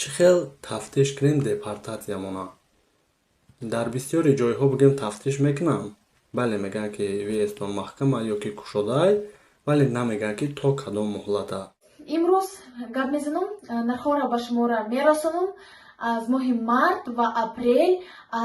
Чӣ хел тафтиш кунем депортатсиямона? Дар бисёри ҷойҳо бигем, тафтиш мекунанд, бале, мегӯянд, ки въездтон маҳкама ё ки кушодаай, вале намегӯянд, ки то кадом муҳлата. Имрӯз гап мезанам, нархҳоро ба шуморо мерасонам аз моҳи март ва апрел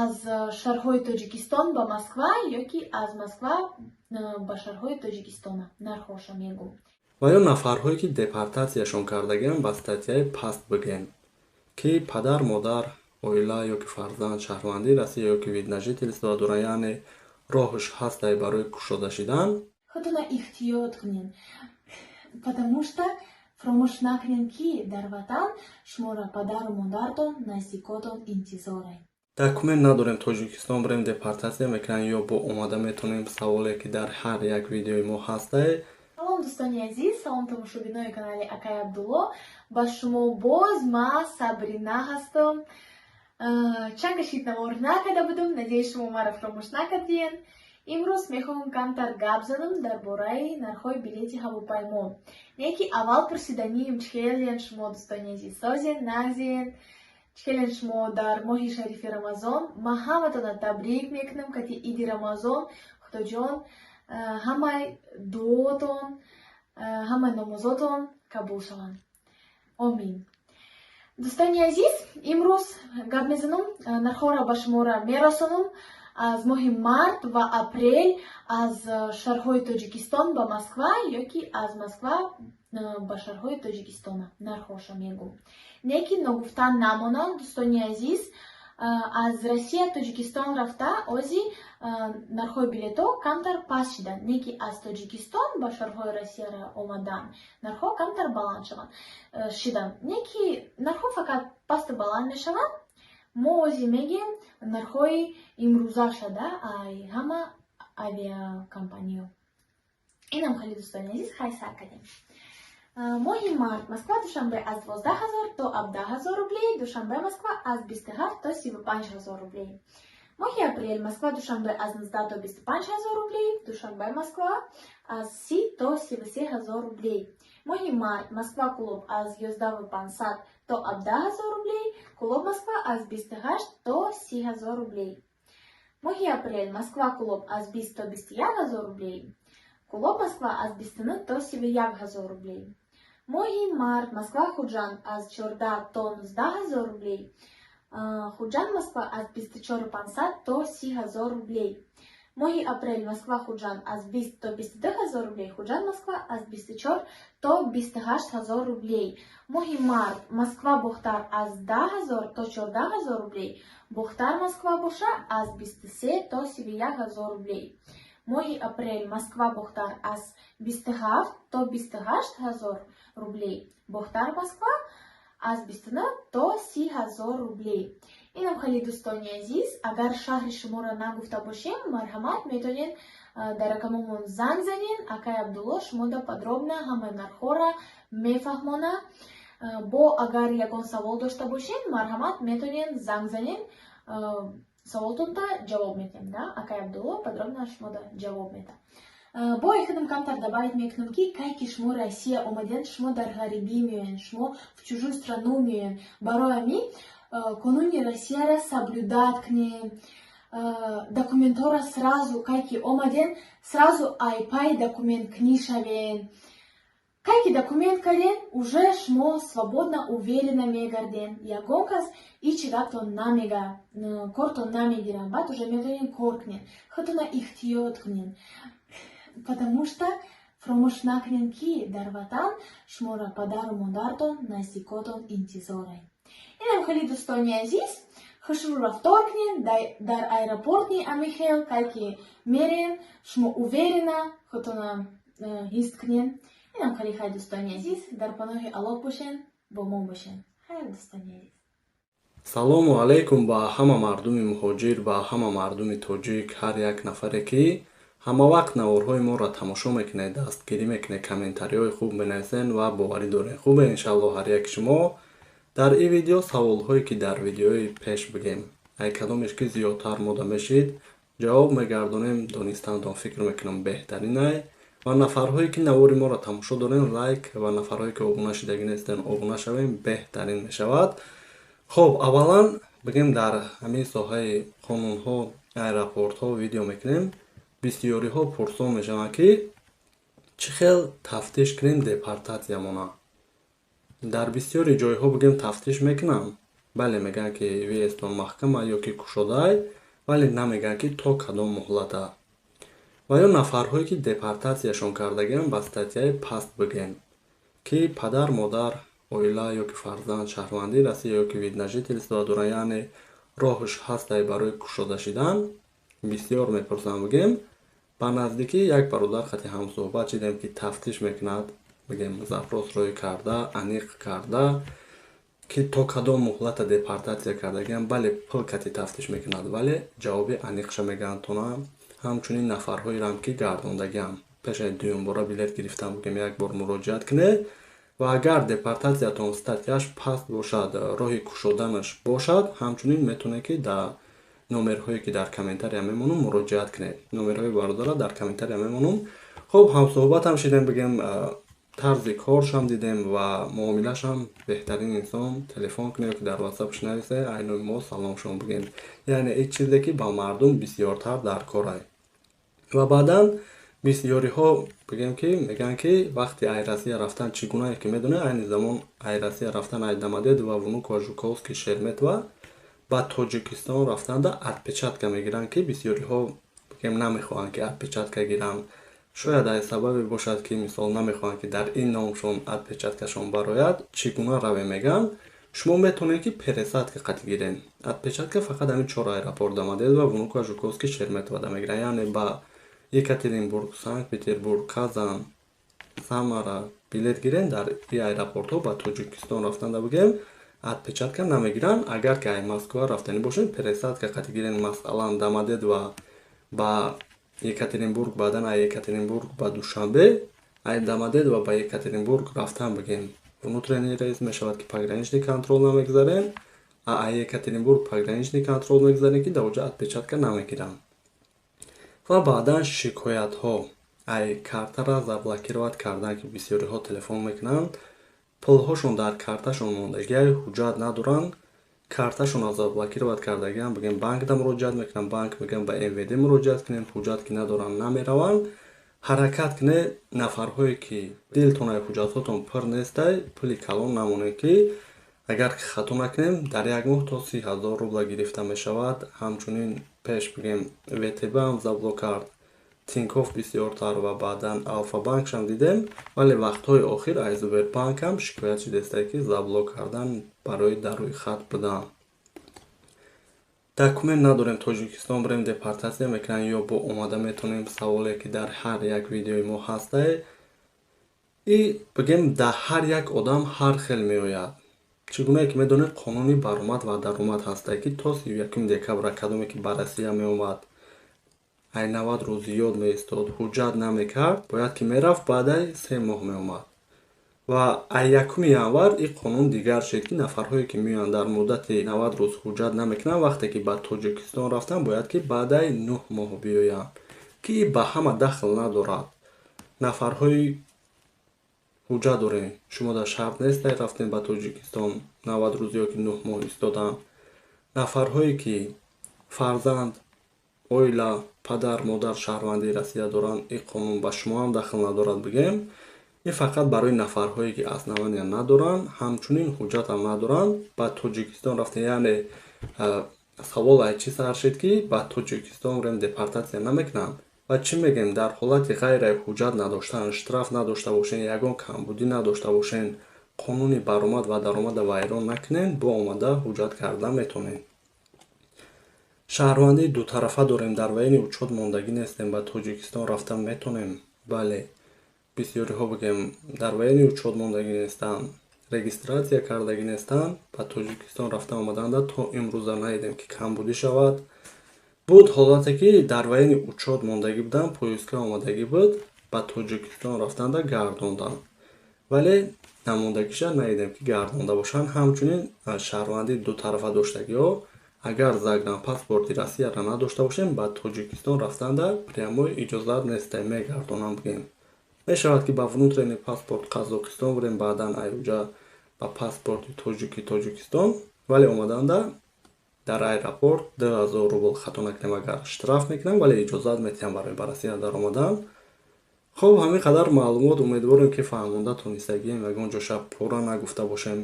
аз шаҳрҳои Тоҷикистон ба Москва ё ки аз Москва ба шаҳрҳои Тоҷикистона нархҳоша мегӯм. Ва ё нафарҳое, ки депортатсияшон кардагиам, ба статьяи паст бигем, ки падар, модар, оила ё ки фарзанд шаҳрвандии Россия ё ки вид на жительство доранд, яъне роҳш ҳастай барои кушода шидан. Худтона эҳтиёт кунед, потому что фаромӯш накунед, ки дар ватан шуморо падару модартон, наздикотон интизоранд. Документ надорем, Тоҷикистон бирем, депортатсия мекунанд ё бо омада метавонем? Саволе, ки дар ҳар як видеои мо ҳастай. Салом, дӯстони азиз, салом, тамошобинои канали Акай Абдулло. Ба шумо боз ма Сабрина ҳастам. Чанд кашид навор накарда будам, надеюсь, шумо маро фаромӯш накардиен. Имрӯз мехоҳам камтар гап занам дар бораи нархҳои билети ҳавопаймо. Не ки аввал пурсиданием: чӣ хелен шумо, дӯстони азиз, созен, нағзен, чӣ хелен шумо дар моҳи шарифи Рамазон? Ман ҳаматонро табрик мекунам кати иди Рамазон. Худоҷон, ҳамаи дуотон, ҳамаи намозотон қабул шаванд, омин. Дӯстони азиз, имрӯз гап мезанам, нархҳоро ба шуморо мерасонам аз моҳи март ва апрел аз шаҳрҳои Тоҷикистон ба Москва ё ки аз Москва ба шаҳрҳои Тоҷикистона нархҳоша мегӯм. Не ки ногуфта намонад, дӯстони азиз, аз Россия Тоҷикистон рафта ози нархҳои билетҳо камтар паст шиданд, не ки аз Тоҷикистон ба шаҳрҳои Россия омадан нархҳо камтар баланд шиданд. Не ки нархҳо фақат пасту баланд мешаванд. Мо ози мегем нархҳои имрӯзаша да ай ҳама авиакомпаниё. Инам хеле, дӯстони азиз, хай, сар кардем. Моҳи март: Москва Душанбе аз 12 000 то 17 000 рублей, Душанбе Москва аз 27 то 35 000 рублей. Моҳи апрел: Москва Душанбе аз 19 то 25 000 рублей, Душанбе Москва аз 30 то 33 000 рублей. Моҳи март: Москва Кулоб аз 11 500 то 17 000 рублей, Кулоб Москва аз 28 то 30 000 рублей. Моҳи апрел: Москва Кулоб аз 20 то 21 000 рублей, Кулоб Москва аз 29 то 31 000 рублей. Моҳи март: Москва Худжанд аз 14 то 19 000 рублей, Худжанд Москва аз 24 500 то 30 000 рублей. Моҳи апрел: Москва Худжанд аз 20 то 22 000 рублей, Худжанд Москва аз 24 то 28 000 рублей. Моҳи март: Москва Бохтар аз 10 000 то 14 000 рублей, Бохтар Москва боша аз 23 то 31 000 рублей. Моҳи апрел: Москва Бохтар аз 27 то 28 000 рублей, Бохтар Москва аз 29 то 30 000 рублей. Инам хеле, дӯстони азиз, агар шаҳри шуморо нагуфта бошем, марҳамат, метавонед дар рақамомон занг занед. Акай Абдулло шумода подробно ҳамаи нархҳоро мефаҳмонад. Бо агар ягон савол дошта бошед, марҳамат, метавонед занг занед, саволтонта ҷавоб медиҳем, да, акай Абдулло подробно шумода ҷавоб медиҳад. Бо худам камтар добавить мекунам, ки кай ки шумо Россия омадед, шумо дар ғарибӣ меоянд, шумо в чужую страну меоянд. Барои ҳамин қонуни Россияро соблюдать кунем, документҳоро сразу, кай ки омаден, сразу айпай документкунӣ шавен. Кай ки документ карден, уже шумо свободно, уверенно мегарден, ягон кас ҳичи гаптон намега, кортон намегиранд. Баъд уже метавонед кор кунед. Худтона эҳтиёт кунед, потому что фаромӯш накунед, ки дар ватан шуморо падару модартон, наздикотон интизоранд. Инам хеле, дӯстони азиз, хушрӯ рафтор кунед дар аэропортни амихел, кай ки мерен, шумо уверенно худтона ҳис кунед. Инам хеле, хай, дӯстони азиз, дар паноҳи Аллоҳ бошен, бо мо бошен. Хайр, дӯстони азиз. Салому алайкум ба ҳама мардуми муҳоҷир, ба ҳама мардуми тоҷик, ҳар як нафаре, ки ҳама вақт наворҳои моро тамошо мекунед, дастгирӣ мекунед, комментариҳои хуб менависен ва боварӣ дорем, хубе, иншаллоҳ, ҳар яки шумо. Дар ин видео саволҳое, ки дар видеои пеш бигем, ай кадомеш ки зиёдтар мода мешид, ҷавоб мегардонем. Донистантон, фикр мекунам, беҳтаринай. Ва нафарҳое, ки навори моро тамошо дорем, лайк, ва нафарҳое, ки обуна шудагӣ нестен, обуна шавем, беҳтарин мешавад. Хоб, аввалан бигем, дар ҳамин соҳаи қонунҳо, аэропортҳо видео мекунем. Бисёриҳо пурсон мешаванд, ки чӣ хел тафтиш кунем депортатсиямона. Дар бисёри ҷойҳо, бигем, тафтиш мекунам, бале, мегӯянд, ки въезд тон маҳкама ё ки кушодаай, вале намегӯянд, ки то кадом муҳлата. Ва ё нафарҳое, ки депортатсияшон кардагиам ба статьяи паст, бигем, ки падар, модар, оила ё ки фарзанд шаҳрвандии Россия ё ки вид на жительство доранд, яъне роҳш ҳастай барои кушода шидан, бисёр мепурсанд. Бигем, ба наздикӣ як бародар хати ҳамсӯҳбат шидем, ки тафтиш мекунад, бигем, запрос рӯй карда, аниқ карда, ки то кадом муҳлата депортатсия кардагиам. Бале, пул кати тафтиш мекунад, вале ҷавоби аниқша мегӯянд тона. Ҳамчунин нафарҳоерам, ки гардондагиам, пешаи дуюмбора билет гирифтан, бигем, як бор муроҷиат кунед ва агар депортатсиятон статьяш паст бошад, роҳи кушоданаш бошад, ҳамчунин метавонед, ки дар номерҳое, ки дар комментария мемонам, муроҷиат кунед. Номерҳои бародара дар комментария мемонам. Хуб, ҳамсӯҳбатам шидем, бигем, тарзи коршам дидем ва муомилашам беҳтарин инсон. Телефон кунед ё ки дар ватсапш нависе, айнои мо саломшон бигем. Яъне ин чизе, ки ба мардум бисёртар дар корай. Ва баъдан бисёриҳо, бигем, ки мегӯянд, ки вақти ай Россия рафтан чӣ гунае, ки медонед, айни замон ай Россия рафтан, ай Домодедово, Внуково, Жуковский, Шереметьево ба Тоҷикистон рафтанда отпечатка мегиранд, ки бисёриҳо, бигем, намехоҳанд, ки отпечатка гиранд. Шояд аз сабабе бошад, ки мисол намехоҳанд, ки дар ин номшон отпечаткашон барояд. Чӣ гуна раве, мегӯянд. Шумо метавонед, ки пересадка қатъ гиред. Отпечатка фақат ҳамин чор аэропорт, Домодедово, Внуково, Жуковский, Шереметьевода мегиранд. Яъне ба Екатеринбург, Санкт Петербург, Казан, Самара билет гирем, дар и аэропортҳо ба Тоҷикистон рафтанда, бигем, отпечатка намегиранд. Агар ки ай Москва рафтанӣ бошед, пересадка қатъ гирен, масалан, Домодедово ба Екатеринбург, баъдан ай Екатеринбург ба Душанбе. Ай Домодедово ба Екатеринбург рафтан, бигем, внутренний рейс мешавад, ки пограничный контроль намегузарем, а ай Екатеринбург пограничный контроль мегузарем, ки дар оҷа отпечатка намегиранд. Ва баъдан шикоятҳо ай картара заблокировать кардан, ки бисёриҳо телефон мекунанд, пулҳошон дар карташон мондагиай, ҳуҷҷат надоранд, карташонро заблокировать кардагиам. Бигем, банкда муроҷиат мекунанд, банк мегӯям, ба МВД муроҷиат кунем. Ҳуҷҷат ки надоранд, намераванд. Ҳаракат кунед, нафарҳое, ки дилтон ай ҳуҷҷатҳотон пур нестай, пули калон намонед, ки агар хато накунем, дар як моҳ то 30 000 рубла гирифта мешавад. Ҳамчунин пеш, бигем, ВТБ ҳам заблок кард, Тинькофф бисёртар ва баъдан Алфа-банкшам дидем, вале вақтҳои охир аз Сбербанкам шикоят шидастае, ки заблок кардан барои дар рӯи хат будан. Документ надорем, Тоҷикистон бирем, депортатсия мекунанд ё бо омада метавонем? Саволе, ки дар ҳар як видеои мо ҳастае. И, бигем, дар ҳар як одам ҳар хел меояд. Чӣ гунае ки медонед, қонуни баромад ва даромад ҳастае, ки то 31 декабра кадоме ки ба Россия меомад, ай 90 рӯз зиёд меистод, ҳуҷҷат намекард, бояд ки мерафт, баъдаи 3 моҳ меомад. Ва ай 1 январ ин қонун дигар шуд, ки нафарҳое, ки меоянд, дар муддати 90 рӯз ҳуҷҷат намекунанд, вақте ки ба Тоҷикистон рафтанд, бояд ки баъдаи 9 моҳ биёянд, ки ба ҳама дахл надорад. Нафарҳои ҳуҷҷат дорем, шумо дар шарт нестай рафтем ба Тоҷикистон 90 рӯз ё ки 9 моҳ истодан. Нафарҳое, ки фарзанд, оила, падар, модар шаҳрвандии Россия доранд, ин қонун ба шумо ҳам дахл надорад. Бигем, ин фақат барои нафарҳое, ки основания надоранд, ҳамчунин ҳуҷҷатам надоранд, ба Тоҷикистон рафтем. Яъне савол ай чӣ сар шид, ки ба Тоҷикистон рем, депортатсия намекунанд? Ва чӣ мегӯем? Дар ҳолати ғайраи ҳуҷҷат надоштан, штраф надошта бошен, ягон камбудӣ надошта бошен, қонуни баромад ва даромада вайрон накунен, бо омада ҳуҷҷат карда метавонед. Шаҳрвандии дутарафа дорем, дар военный учёт мондагӣ нестем, ба Тоҷикистон рафтан метавонем? Бале, бисёриҳо, бигем, дар военный учёт мондагӣ нестанд, регистрация кардагӣ нестанд, ба Тоҷикистон рафта омаданда то имрӯза надидем, ки камбудӣ шавад. Буд ҳолате, ки дар военный учёт мондагӣ буданд, поездка омадагӣ буд, ба Тоҷикистон рафтанда гардонданд, вале намондагиша надидем, ки гардонда бошанд. Ҳамчунин шаҳрвандии дутарафа доштагиҳо, агар загранпаспорти Россияро надошта бошем, ба Тоҷикистон рафтанда прямой иҷозат нестай, мегардонам. Бигем, мешавад, ки ба внутренний паспорт Қазоқистон бирем, баъдан аюҷа ба паспорти тоҷики Тоҷикистон. Вале омаданда дар аэропорт 2000 рубл, хато накунем агар, штраф мекунам, вале иҷозат метиҳам барои ба Россия даромадан. Хуб, ҳамин қадар маълумот. Умедворем, ки фаҳмонда тонистагием. Ягон ҷоша пурра нагуфта бошем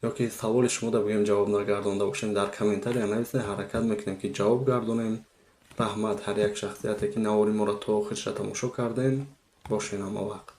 ё ки саволи шумо да бигӯем ҷавоб нагардонда бошем, дар комментария нависед, ҳаракат мекунем, ки ҷавоб гардонем. Раҳмат ҳар як шахсияте, ки навори моро то охирша тамошо кардем. Бошен ҳама вақт.